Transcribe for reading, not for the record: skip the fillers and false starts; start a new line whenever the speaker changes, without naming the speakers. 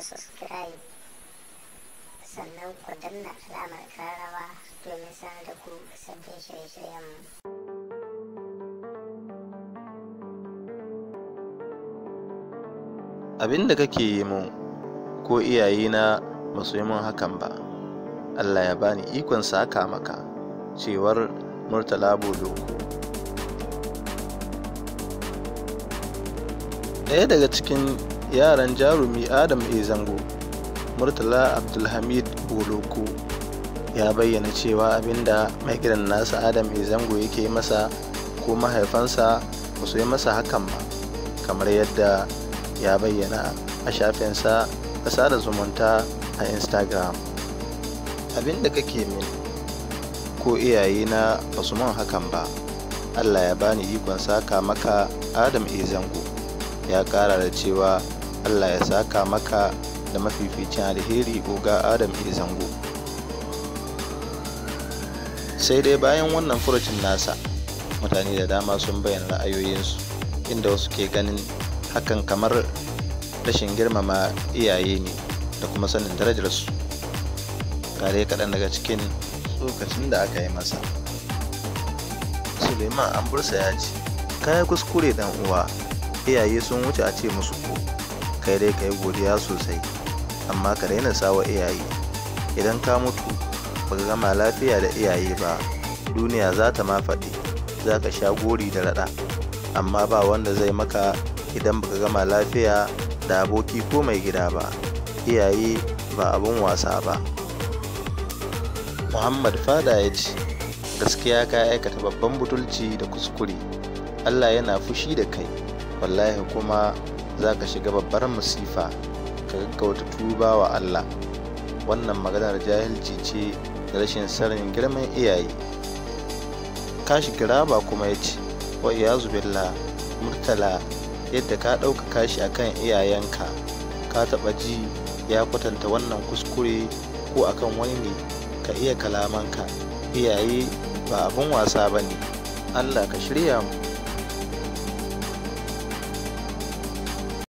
Subscribe, sannan ku danna alamar kararrawa domin sanar da ku sabbin shirye-shiryenmu.
Abin da kake yi mun ko iyayena ba su yi mun hakan ba, Allah ya bani ikon saka maka, cewar Murtala Boloko. Ɗaya daga cikin yaran jarumi Adam A. Zango, Murtala Abdulhamid Boloko, ya bayyana cewa abinda mai gidan nasa Adam A. Zango yake masa ko mahaifansa ba su yi masa hakan ba, kamar yadda ya bayyana a shafinsa na sada zumunta a Instagram. Abinda kake min ko iyayena ba su mun hakan ba, Allah ya bani ikon saka maka, Adam A. Zango. Ya kara da cewa Allah ya saka maka da mafificin alheri, oga Adam A. Zango. Sai dai bayan wannan furucin nasa, mutane da dama sun bayyana ra'ayoyinsu, inda wasu ke ganin hakan kamar rashin girmama iyaye ne da kuma sanin darajarsu. Ga dai kaɗan daga cikin tsokacin da aka yi masa. Suleiman Ambursa ya ce, "Ka yi kuskure dan uwa, iyaye sun wuce a ce musu ko, kai dai ka yi godiya sosai, amma ka daina sawa iyaye. Idan ka mutu baka gama lafiya da iyaye ba, duniya za ta ma faɗi, za ka sha gori da raɗa, amma ba wanda zai maka idan baka gama lafiya da aboki ko mai gida ba. Iyaye ba abun wasa ba." Muhammad Fada ya ce, "Gaskiya ka aikata babban butulci da kuskure, Allah yana fushi da kai, wallahi kuma za ka shiga babbar masifa, ka gaggauta tuba wa Allah. Wannan maganar jahilci ce da rashin sanin girman iyaye." Kashi Giraba kuma ya ce, "Wa iyazu billah, Murtala, yadda ka ɗaukaka shi akan iyayenka, ka taɓa ji ya kwatanta wannan kuskure ko akan wani ne? Ka iya kalamanka, iyaye ba abin wasa ba ne. Allah ka shirya mu."